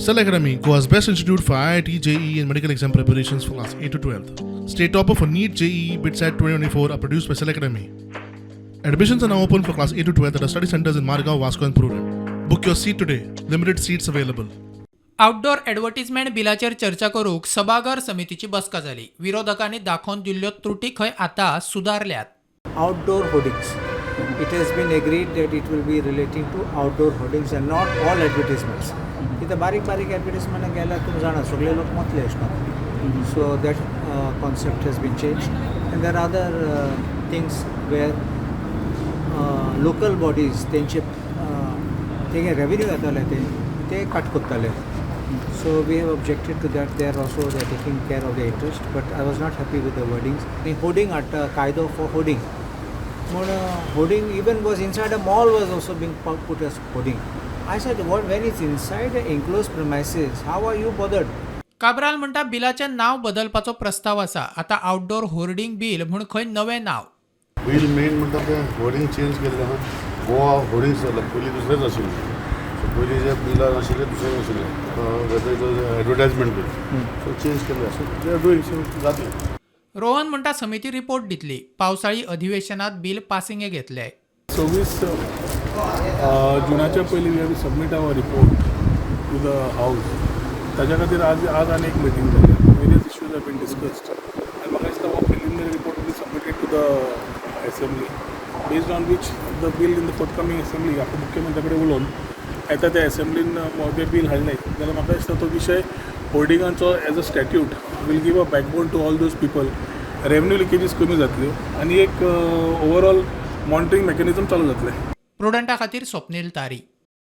Cell Academy, Goa's best institute for IIT, JEE, and medical exam preparations for class 8 to 12. State topper for NEET, JEE, BITSAT 2024 are produced by Cell Academy. Admissions are now open for class 8 to 12 at our study centers in Margao, Vasco, and Prudent. Book your seat today. Limited seats available. Outdoor advertisement बिलाचेर चर्चा करूंक सभाघर समितीची बसका जाली. विरोधकांनी दाखोवन दिल्ल्यो त्रुटी खंय आतां सुदारल्यात. Outdoor hoardings. It has been agreed that it will be relating to outdoor hoardings and not all advertisements. इथं बारीक बारीक ॲडव्हर्टिजमेंट गेल्यार तुमी जाणा सगळे लोक मतले अशें. So that concept has been change and there are other things where local bodies तेंचे तेंगे रेवेन्यू येताले ते ते कट करताले. So we have objected to that. They are also, they are taking care of the interest, but I was not happy with the wordings. आनी hoarding हाडटा कायदो for hoarding म्हूण, hoarding even was inside a mall was also being put as hoarding. I said, what, when it's inside enclose premises, how are you bothered? Cabral म्हणटा, बिलाचें नांव बदलपाचो प्रस्ताव आसा. आतां outdoor hoarding bill म्हूण खंय नवें नांव. बील मेन म्हणटा तें होर्डिंग चेंज केल्लें आहा. गोवा होर्डिंग्स जालां, पयलीं दुसरेंच आशिल्लें. सो पयलीं जे बिलां आशिल्लें दुसरें आशिल्लें, whether it was advertisement bill, so change केल्लें. So they are doing, so जातलें. रोहन म्हणटा, समिती रिपोर्ट दितली. पावसाळी अधिवेशनात बील पासिंगे घेतले. 26 जुनाच्या पयलीं we have submit our report to the house. ताच्या खातीर आज आनी एक मिटींग जाली. Various issues have been discussed आनी म्हाका दिसता हो preliminary report will be submitted to the assembly, based on which the bill in the forthcoming assembly, आतां मुख्यमंत्र्या कडेन उलोवन येता त्या एसेंब्लीन तें बील हाडलें जाल्यार म्हाका दिसता तो विशय होर्डिंगांचो as a statute will give a backbone to all those people. Revenue leakages कमी जातल्यो आनी एक ओवरऑल मॉनिटरींग मेकॅनिजम चालू जातलें. प्रुडंटा खातीर स्वप्नील तारी.